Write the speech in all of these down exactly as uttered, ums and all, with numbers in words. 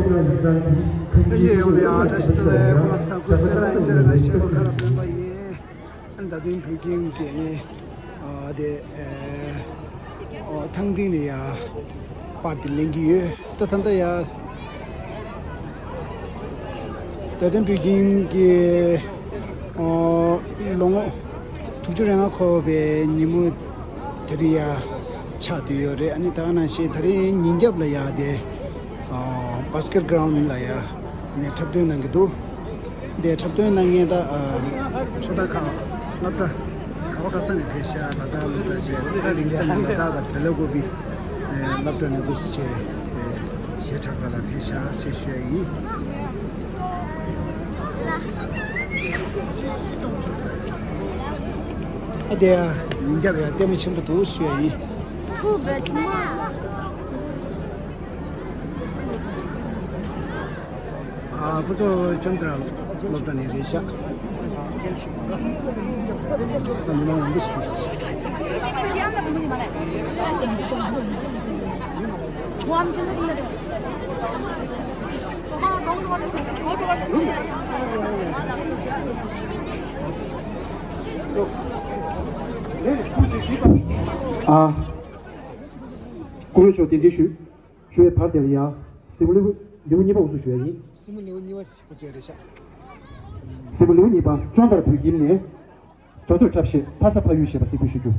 ལྷན་རྒྱས་ཡོངས་ལ་ཡང་བཀྲ་ཤིས་བདེ་ལེགས། ཁོང་ལ་བསམ་ཁུལ་གསལ་ལ་ཡང་ཤེས་ར་ལ་ཤེས་པ་ཁ་ལ་སྟོན་པ་ཡིན། ད་དུང་བོད་ཁྱིམ་གྱི་ནི་ཨ་དེ་ཨ་ཐང་སྟེང་ནས་ཡ་པར་དེ་ལེན་གྱི་ཡོད། ད་ད་ལྟ་ཡ་ད་དུང་བོད་ཁྱིམ་གྱི་ཨ་ལོ་ངོ་དྲུག་ཅུ་རེ་ལྔ་འཁོར་བའི་ཉིན་མོ་དེ་རིང་ཡ་ཆགས་བསྡད་ཡོད་རེད། ཨ་ནི་ད་ག་ནང་བཞིན་དེ་རིང་ཉིན་རྒྱབ་ལ་ཡ་དེ་ཨ་བྷ་སི་ཀེཊ་གྷ་རའུན་ཌ་ལ་ཡ་ནས་འཁྲབ་སྟོན་གནང་གི་འདུག་དེ་འཁྲབ་སྟོན་གནང་མཁན་ད་ཨ་ཚོགས་བདག་ཁག་སློབ་གྲྭ་ག་བ་ག་ས་ནས་ཕེབས་ཤག་ལ་དྭགས་སློབ་གྲྭ་བཅས་ལ་དྭགས་རིང་ས་ནས་ལ་དྭགས་དང་བེ་ལ་ཀོ་པི་སློབ་གྲྭ་ནས་འདུག་སེ་བྱས་གཞས་འཁྲབ་པ་ལ་ཕེབས་ཤག་ཞེས་ཞུ་ཡ་ཡིན། ཨ་དེ་ཡ་ཉིན་རྒྱབ་ཡ་ལྟད་མོ་ཆེན་པོ་འདུག་ཞུ་ཡ་ཡིན། ཨ་ཁོ་ཚོ་ལྕམ་དྲ་སློབ་གྲྭ་ནས་རེད་ཤག་ད་མི་མང་མང་པོ་ཞིག་འདུག་ཨ། སྐུ་ངོ་མཆོག་གདན་འདྲེན་ཞུ། ཞུ་བའི་བར་དེ་ལ་ཡང་གཟིགས་མོ་ལེའུ་ལེའུ་གཉིས་པ་འགོ་འཛུགས་ཞུ་ཡ་ཡིན། གཟིགས་མོ་ལེའུ་གཉིས་པ་འགོ་འཛུགས་རེད་ཤག་གཟིགས་མོ་ལེའུ་གཉིས་པ་ཅོན་ཏར་བོད་ཁྱིམ་ནས་རྒྱ་མཚོར་འཁྲབ་གཞས་ཕ་ས་ཕ་ཡུལ་ཞེས་པ་གཟིགས་འབུལ་ཞུ་རྒྱུ།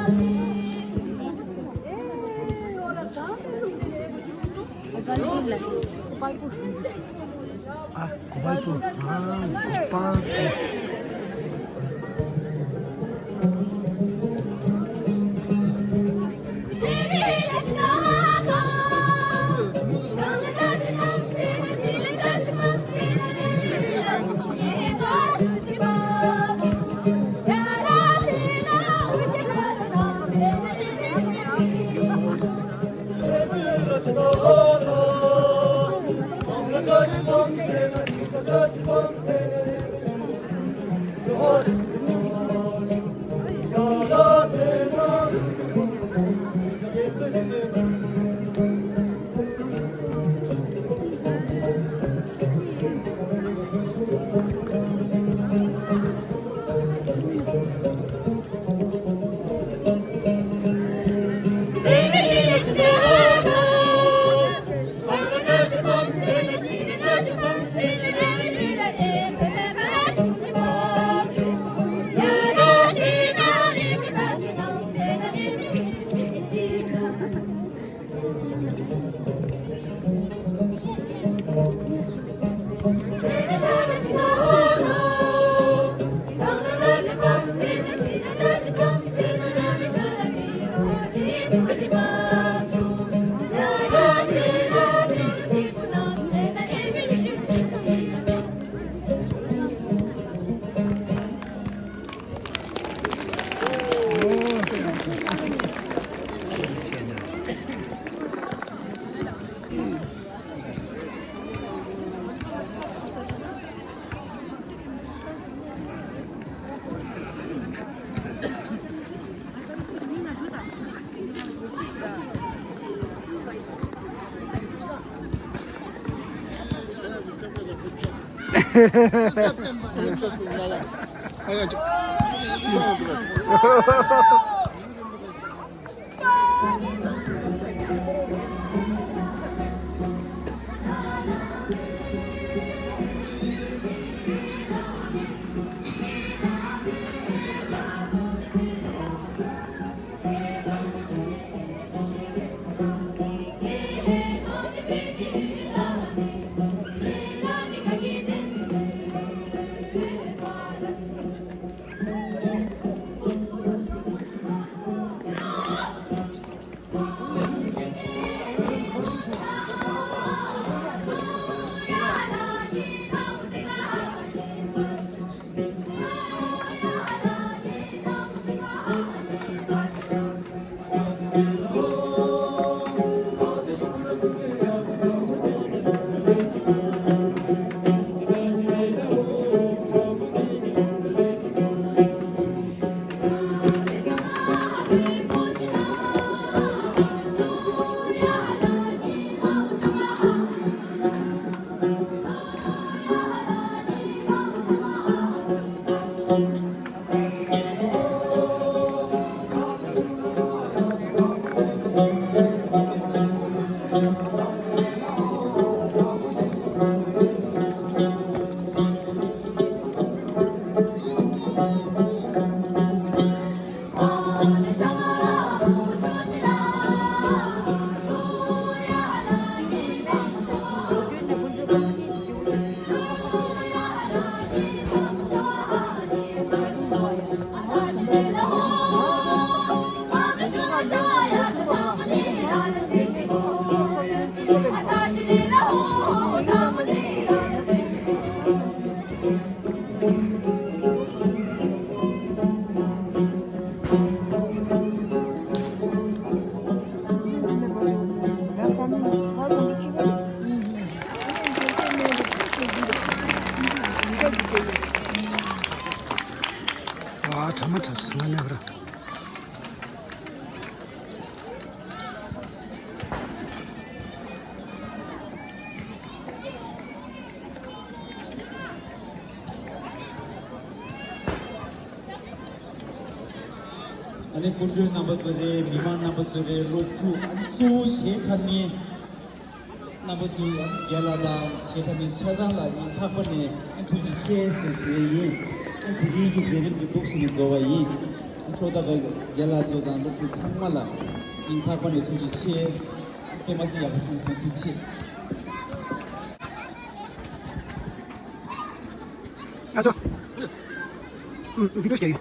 ཨ། གོ་པལ་པུར། ཨ། གོ་པལ་པུར། ཨ། ཁྲ་མ་ཁྲ་སི་ང་ནེ་བ་ར། ཨ་ནི་སྐུ་མགྲོན་རྣམ་པ་ཚོ་རེད། མི་མང་རྣམ་པ་ཚོ་རེད། སློབ་ཕྲུག་ཨ་ནི་གཙོ་བོ་གཞས་འཁྲབ་མཁན་རྣམ་པ་ཚོ་རྒན་ལགས་དང་གཞས་འཁྲབ་མཁན་ཆ་ཚང་ལ་ངས་ལྷག་པ་ནས་ཐུགས་རྗེ་ཆེ་ཟེར་ཞུ་ཡས་ཡིན། ཨ་ནི་དེ་རིང་གི་མཛད་རིམ་འདི་འདུག་སེ་ནས་རྫོགས་པ་ཡིན། ཁྲོ་ད་ག་རྒན་ལགས་ཚོ་དང་སློབ་ཕྲུག་ཚང་མ་ལ་སྙིང་ཐག་པ་ནས་ཐུགས་རྗེ་ཆེ། དཔེ་མ་སྲིད་ཡག་པོ་བྱུང་སོང་། ཐུགས་རྗེ་ཆེ། ཨ་ཚོ། ཨུམ། བི་ཌིའོ་བྱས་ཡིན།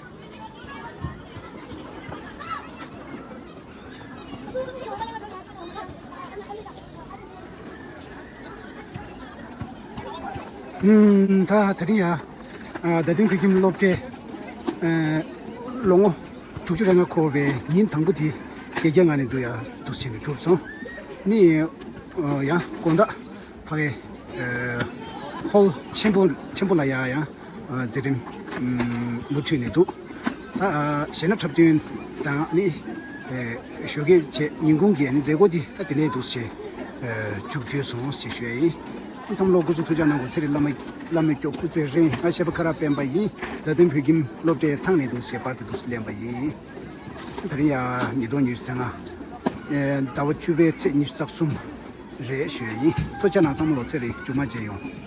ཨུམ། ད་དེ་རིང་ཡ། ཨ། རྡ་སྟེང་བོད་ཁྱིམ་སློབ་གྲྭའི། ཨ། ལོ་ངོ་དྲུག་ཅུ་རེ་ལྔ་འཁོར་བའི་ཉིན་དང་པོ་དེ་དགེ་རྒན་ང་ནས་འདུག་ཡ་འདུག་བྱས་ནས་གྲུབ་སོང་། ནི། ཨ། ཡང་དགོང་དག་ཕ་གའི། ཨ། ཧོལ་ཆེན་པོ་ཆེན་པོ་ལ་ཡ་ཡང་། ཨ། མཛད་རིམ། ཨུམ། མུ་མཐུད་ནས་འདུག་ད། ཨ། གཞས་སྣ་འཁྲབ་སྟོན་དང་ནི། ཨེ། ཞོགས་ཀས་བྱས་ཉིན་གུང་གི་ནི་མཛད་སྒོ་འདི་ད་དེ་ནས་འདུག་སེ། ཨེ། མཇུག་བསྡུས་སོང་ཞེས་ཞུ་ཡ་ཡིན། ཚང་མ་ལོ་སྐུ་གཟུགས་ཐུགས་ཅག་གནང་དགོས། ཚེ་རིང་བླ་མ། བླ་མའི་སྐྱོབ་སྐུ་ཚེ་རིང་། ང་གཞས་པ་ཁ་རག་སྤེན་པ་ཡིན། རྡ་སྟེང་བོད་ཁྱིམ་སློབ་གྲྭའི་ཐང་ནས་འདུག་སེ་པར་དེ་འདུག་སེ་ལེན་པ་ཡིན། དེ་རིང་ཡ་ཉིས་སྟོང་ཉི་ཤུ་རྩ་ལྔ། ཨེ། ཟླ་བ་བཅུ་པའི་ཚེས་ཉི་ཤུ་རྩ་གསུམ་རེད་ཞུ་ཡ་ཡིན། ཐུགས་ཅག་གནང་། ཚང་མ་ལོ་ཚེ་རིང་མཇུག་མ་མཇལ་ཡོང་།